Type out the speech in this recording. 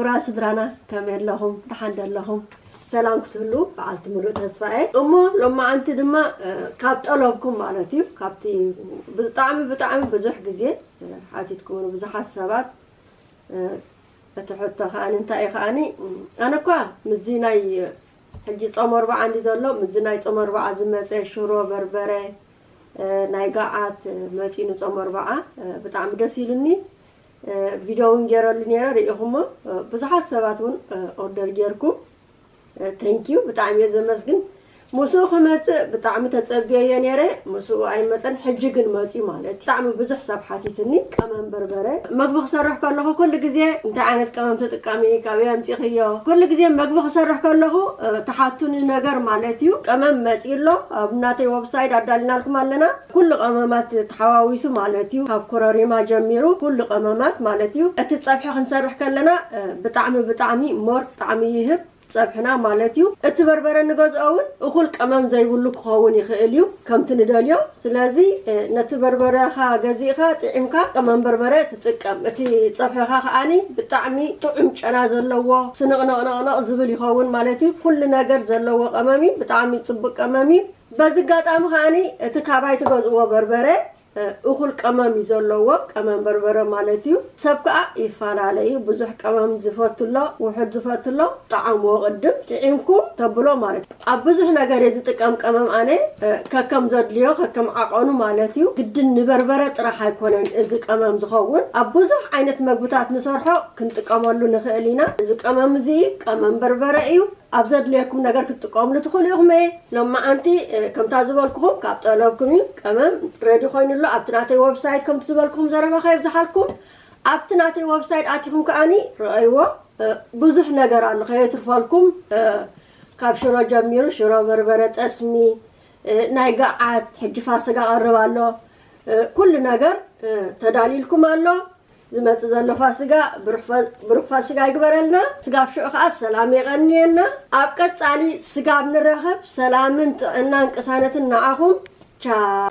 ክቡራት ስድራና፣ ከመይ ኣለኹም? ደሓን ዶ ኣለኹም? ሰላም ክትህሉ በዓልቲ ምሉእ ተስፋ እየ። እሞ ሎማዓንቲ ድማ፣ እ፣ ካብ ጠለብኩም ማለት እዩ፣ ካብቲ ብጣዕሚ፣ ብጣዕሚ ብዙሕ ግዜ፣ እ፣ ሓቲትኩምኒ ብዙሓት ሰባት፣ እ፣ እቲ ሕቶ ከኣኒ እንታይ እዩ ከኣኒ፣ እ፣ ኣነ እኳ ምስዚ ናይ፣ እ፣ ሕጂ ጾም ኣርብዓ እንዲ ዘሎ፣ ምስዚ ናይ ጾም ኣርብዓ ዝመጸ ሽሮ በርበረ፣ እ፣ ናይ ገዓት፣ እ፣ መጺኡ ንጾም ኣርብዓ፣ እ፣ ብጣዕሚ ደስ ኢሉኒ። እ፣ ቪድዮ እውን ገይረሉ ነይረ፣ ርኢኹሞ። እ፣ ብዙሓት ሰባት እውን፣ እ፣ ኦርደር ጌርኩም። እ፣ ቴንኪዩ፣ ብጣዕሚ እየ ዘመስግን። ምስኡ ክመጽእ ብጣዕሚ ተጸብየዮ ነይረ፣ ምስኡ ኣይመጸን፣ ሕጂ ግን መጺኡ ማለት እዩ። ብጣዕሚ ብዙሕ ሰብ ሓቲትኒ፣ ቀመም በርበረ። መግቢ ክሰርሕ ከለኹ ኩሉ ግዜ እንታይ ዓይነት ቀመም ትጥቀሚ፣ ካበይ ኣምጺእኽዮ? ኩሉ ግዜ መግቢ ክሰርሕ ከለኹ፣ እ፣ ትሓቱኒ ነገር ማለት እዩ። ቀመም መጺኡ ኣሎ፣ ኣብ ናተይ ወብሳይት ኣዳሊናልኩም ኣለና። ኩሉ ቀመማት ተሓዋዊሱ ማለት እዩ። ካብ ኮረሪማ ጀሚሩ ኩሉ ቀመማት ማለት እዩ። እቲ ጸብሒ ክንሰርሕ ከለና፣ እ፣ ብጣዕሚ፣ ብጣዕሚ ሞር ጣዕሚ ይህብ ጸብሕና ማለት እዩ። እቲ በርበረ ንገዝኦ እውን እኹል ቀመም ዘይብሉ ክኸውን ይኽእል እዩ፣ ከምቲ ንደልዮ። ስለዚ፣ እ፣ ነቲ በርበረኻ ገዚእኻ ጥዒምካ ቀመም በርበረ ትጥቀም። እቲ ጸብሕኻ ከኣኒ ብጣዕሚ ጥዑም ጨና ዘለዎ፣ ስንቕንቕንቕንቕ ዝብል ይኸውን ማለት እዩ። ኩሉ ነገር ዘለዎ ቀመም እዩ። ብጣዕሚ ጽቡቕ ቀመም እዩ። በዚ ኣጋጣሚ ከኣኒ እቲ ካባይ ትገዝእዎ በርበረ፣ እ፣ እኹል ቀመም እዩ ዘለዎ፣ ቀመም በርበረ ማለት እዩ። ሰብ ከኣ ይፈላለ እዩ። ብዙሕ ቀመም ዝፈቱ ኣሎ፣ ውሑድ ዝፈቱ ኣሎ። ጣዕምዎ ቅድም ጥዒምኩም ተብሎ ማለት እዩ። ኣብ ብዙሕ ነገር እየ ዝጥቀም ቀመም ኣነ፣ እ፣ ከከም ዘድልዮ፣ ከከም ዓቐኑ ማለት እዩ። ግድን ንበርበረ ጥራሕ ኣይኮነን እዚ ቀመም ዝኸውን። ኣብ ብዙሕ ዓይነት መግብታት ንሰርሖ ክንጥቀመሉ ንኽእል ኢና። እዚ ቀመም እዚ ቀመም በርበረ እዩ። ኣብ ዘድልየኩም ነገር ክትጥቀምሉ ትኽእሉ ኢኹም እየ። ሎማዓንቲ፣ እ፣ ከምታ ዝበልኩኹም ካብ ጠለብኩም እዩ። ቀመም ሬዲ ኮይኑ ኣሎ። ኣብቲ ናተይ ወብሳይት ከምቲ ዝበልኩኹም ዘረባ ከየብዝሓልኩም ኣብቲ ናተይ ወብሳይት ኣቲኹም ከኣኒ ረኣይዎ። እ፣ ብዙሕ ነገር ኣሎ ከየትርፈልኩም። እ፣ ካብ ሽሮ ጀሚሩ ሽሮ በርበረ፣ ጠስሚ፣ እ፣ ናይ ገዓት፣ ሕጂ ፋስጋ ቀርብ ኣሎ። እ፣ ኩሉ ነገር፣ እ፣ ተዳሊልኩም ኣሎ። ዝመጽእ ዘሎ ፋስጋ ብሩኽ ፈ-፣ ብሩኽ ፋስጋ ይግበረልና። ስጋብ ሽዑ ከኣ ሰላም የቐንየና። ኣብ ቀጻሊ ስጋብ ንራኸብ ሰላምን ጥዕናን ቅሳነትን ንዓኹም። ቻው።